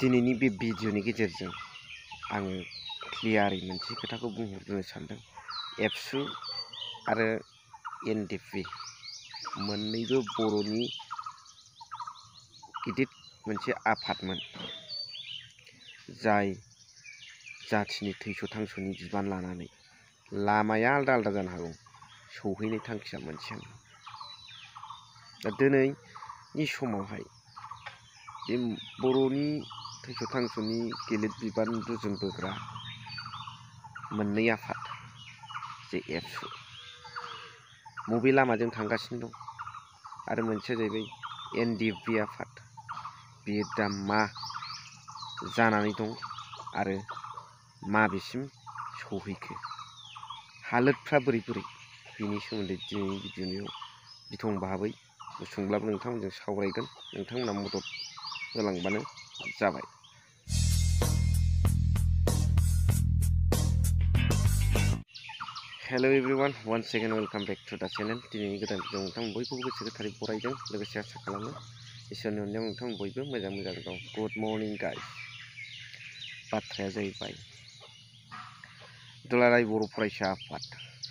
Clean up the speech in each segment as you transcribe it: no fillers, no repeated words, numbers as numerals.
दिनैनि बे भिडिअनि गेजेरजों आङो क्लियारै मोनसे खोथाखौ बुंहरनो सानदों। एबसु आरो एनडिएफबि मोननैबो बर'नि गिदिर मोनसे आफादमोन, जाय जाथिनि थैस' थांस'नि बिबान लानानै लामाया आलदा आलदा जानो हागौ, सौहैनाय थांखिया मोनसेयानो। दा दिनैनि समावहाय बे बर'नि थैस' थांस'नि गिलिर बिबान रुजुनबोग्रा मोननै आफाद, जे एबसु बबे लामाजों थांगासिनो दं, आरो मोनसेया जाहैबाय एनडिएफबि आफाद, बेयो दा मा जानानै दं आरो माबेसिम सौहैखो, हालोदफ्रा बोरै बोरै, बेनि सोमोन्दै दिनैनि भिडिअ'आव बिथं भाबै गुसुंब्लाबो नोंथांमोनजों सावरायगोन। नोंथांमोना मदद होलांबानो जाबाय। Hello everyone, once second welcome back to the channel. दिनैनि गोदान भिडिअ नोंथांमोन बयखौबो गोसो गोथारै बरायदों, लोगोसे आसा खालामो इसोरनि अननायाव नोंथांमोन बयबो मोजां दं। Good morning guys. बाथ्राया जाहैबाय दुलाराय बर' फरायसा आफाद,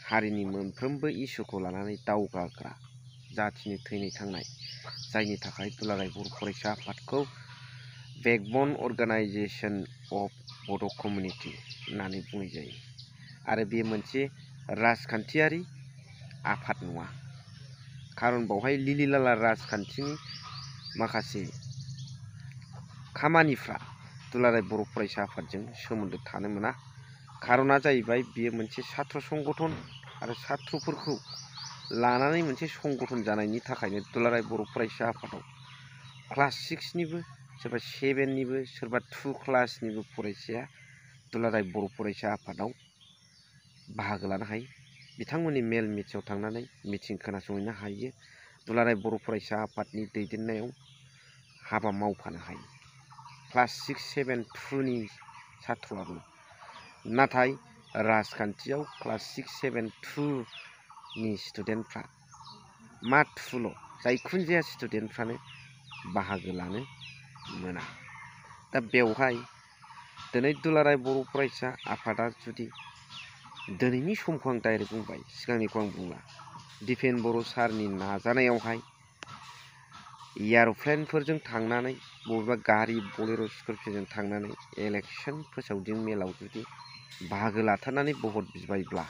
हारिनि मोनफ्रोमबो इसुखौ लानानै दावगाग्रा जाथिनि थैनाय थांनाय, जायनि थाखाय दुलाराय बर' फरायसा आफादखौ बेकबन अर्गानाइजेसन अफ बड' कमिउनिटि होननानै बुंनाय जायो। आरो बे मोनसे राजखान्थियारि आफाद नङा, खारन बावहाय लिलि लाला राजखान्थिनि माखासे खामानिफ्रा दुलाराय बर' फरायसा आफादजों सोमोन्दो थानो मोना। खारना जाहैबाय बेयो मोनसे सात्र संगठन, आरो सात्रफोरखौ लानानै मोनसे संगठन जानायनि थाखायनो दुलाराय बर' फरायसा आफादाव क्लास 6निबो, सोरबा 7निबो, सोरबा 2 क्लासनिबो फरायसाया दुलाराय बर' फरायसा आफादाव बाहागो लानो हायो। बिथांमोननि मेल मिथिङाव थांनानै मिथिं खोनासंहैनो हायो, दुलाराय बर' फरायसा आफादनि दैदेननायाव हाबा मावफानो हायो, क्लास 6, 7, 2नि सात्रआबो। नाथाय राजखान्थियाव क्लास 6, 7, 2नि स्टुडेन्टफ्रा माथ्रल', जायखुनजाया स्टुडेन्टफ्रानो बाहागो लानो मोना। दा बेवहाय दिनै दुलाराय बर' फरायसा आफादा जुदि दिनैनि समखौ आं डाइरेक्ट बुंबाय, सिगांनिखौ आं बुंला, दिपेन बर' सारनि नाजानायावहाय एयारप्लेनफोरजों थांनानै, बबेबा गारि बलेर' स्करपिय'जों थांनानै इलेक्सन फोसावदिं मेलाव जुदि बाहागो लाथारनानै भट बिबायब्ला,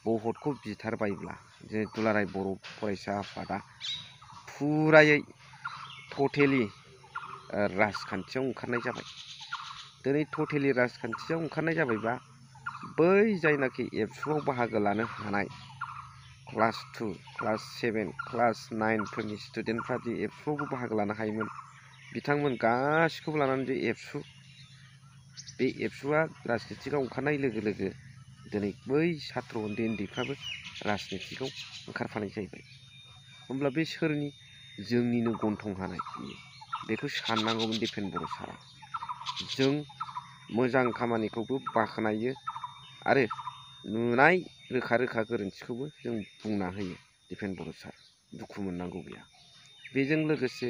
भटखौ बिथारबायब्ला, जे दुलाराय बर' फरायसा आफादा फुरायै टटेलि राजखान्थियाव ओंखारनाय जाबाय। दिनै टटेलि राजखान्थियाव ओंखारनाय जाबायबा, बै जायनाखि एबसुआव बाहागो लानो हानाय क्लास 2, क्लास 7, क्लास 9फोरनि स्टुडेन्टफ्रा जे एबसुआवबो बाहागो लानो हायोमोन, बिथांमोन गासिखौबो लानानै जे एबसु, बे एबसुआ राजनितिकआव ओंखारनाय लोगो लोगो दिनै बै सात्र उन्दै उन्दैफ्राबो राजनितिकआव ओंखारफानाय जाहैबाय। होमब्ला बे सोरनि? जोंनिनो गन्थं हानाय। बेखौ साननांगौमोन दिपेन बर' सारा। जों मोजां खामानिखौबो बाख्नायो, आरो नुनाय रोखा रोखा गोरोन्थिखौबो जों बुंना होयो। दिपेन बर' सार, दुखु मोननांगौ गैया। बेजों लोगोसे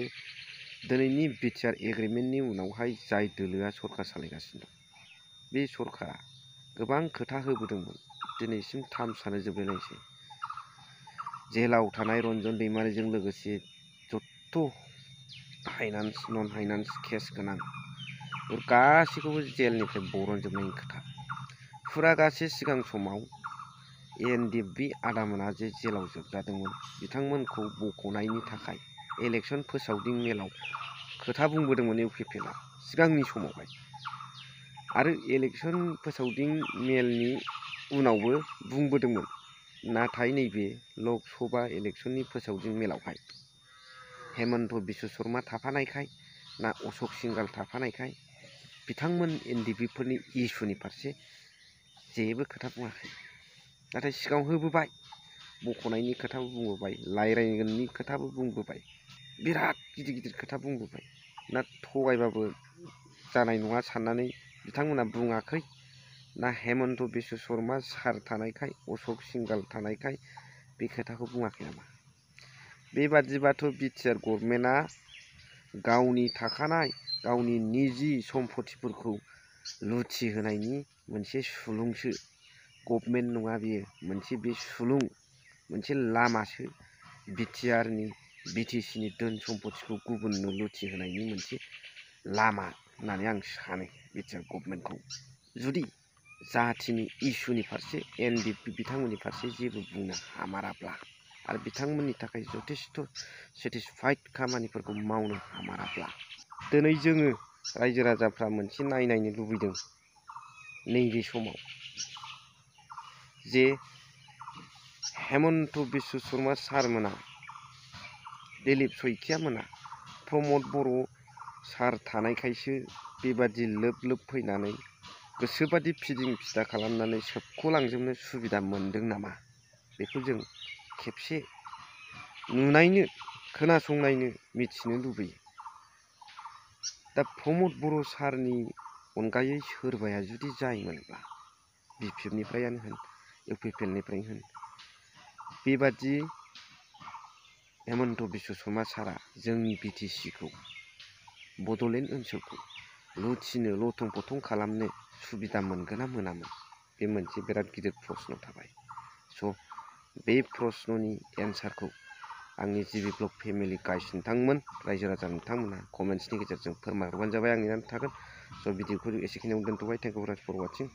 दिनैनि बिटिआर एग्रिमेन्टनि उनावहाय जाय दोलोआ सरकार सालायगासिनो दं, बे सरकारा गोबां खोथा होबोदोंमोन, दिनैसिम थामसानो जोबलायलायसै। जेलाव थानाय रन्जन दैमारिजों लोगोसे जथ' फाइनान्स, नन फाइनान्स केस गोनां, गासैखौबो जेलनिफ्राय बरनजोबनायनि खोथा। फुरा गासै सिगां समाव एनडिएफबि आदामोना जे जेलाव जोबजादोंमोन, बिथांमोनखौ बख'नायनि थाखाय इलेक्सन फोसावदिं मेलाव खोथा बुंबोदोंमोन इउपिपिएलआ सिगांनि समावहाय। आरो इलेक्सन फोसावदिं मेलनि उनावबो बुंबोदोंमोन। नाथाय नैबे लक सभा इलेक्सननि फोसावदिं मेलावहाय हेमन्त बिश्व शर्मा थाफानायखाय ना अशक सिंघाल थाफानायखाय बिथांमोन एनडिएफबिफोरनि इसुनि फारसे जेबो खोथा बुङाखै। नाथाय सिगाङाव होबोबाय, बख'नायनि खोथाबो बुंबोबाय, रायरायगोननि खोथाबो बुंबोबाय, बिराद गिदिर गिदिर खोथा बुंबोबाय। ना थगायबाबो जानाय नङा साननानै बिथांमोना बुङाखै, ना हेमन्त बिश्व शर्मा सार थानायखाय, अशक सिंघाल थानायखाय बे खोथाखौ बुङाखै नामा? बेबादिबाथ' बिटिआर गभर्नमेन्टआ गावनि थाखानाय गावनि निजि सम्पथिफोरखौ लुथि होनायनि मोनसे सुलुंसो। गभर्नमेन्ट नङा बेयो, मोनसे बे सुलुं, मोनसे लामासो। बिटिसिनि धोन सम्पथिखौ गुबुननो लुथि होनायनि मोनसे लामा होननानै आं सानो बिटिआर गभर्नमेन्टखौ। जुदि जाथिनि इसुनि फारसे एनडिएफबि बिथांमोननि फारसे जेबो बुंनो हामाराब्ला आरो बिथांमोननि थाखाय जथेस्थ' सेटिसफाइड खामानिफोरखौ मावनो हामाराब्ला, दिनै जोङो रायजो राजाफ्रा मोनसे नायनो लुबैदों नैबे समाव जे हेमन्त बिश्व शर्मा सारमोना, दिलीप शइकिया मोना, प्रमद बर' सार थानायखायसो बेबादि लोब फैनानै गोसोबादि फिदिं फिदा खालामनानै सोबख'लांजोबनो सुबिदा मोनदों नामा? बेखौ जों खेबसे नुनायनो, खोनासंनायनो, मिथिनो लुबैयो। दा प्रमद बर' सारनि अनगायै सोरबाया जुदि जायोमोनब्ला, बिपिएफनिफ्रायानो होन, इउपिपिएलनिफ्रायनो होन, बेबादि हेमन्त बिश्व शर्मा सारा जोंनि बिटिसिखौ, बड'लेण्ड ओनसोलखौ लुथिनो, लथं फथं खालामनो सुबिदा मोनगोन ना मोनामोन? बे मोनसे बिराद गिदिर प्रश्न थाबाय। स' बे प्रश्ननि एन्सारखौ आंनि जिबि ब्लग फेमिलि गाइस नोंथांमोन, रायजो राजा नोंथांमोनहा कमेन्ट्सनि गेजेरजों फोरमायहरबानो जाबाय। आं नेनानै थागोन। स' भिडिअखौ एसेखिनियावनो दोनथ'बाय। Thank you for वाचिं।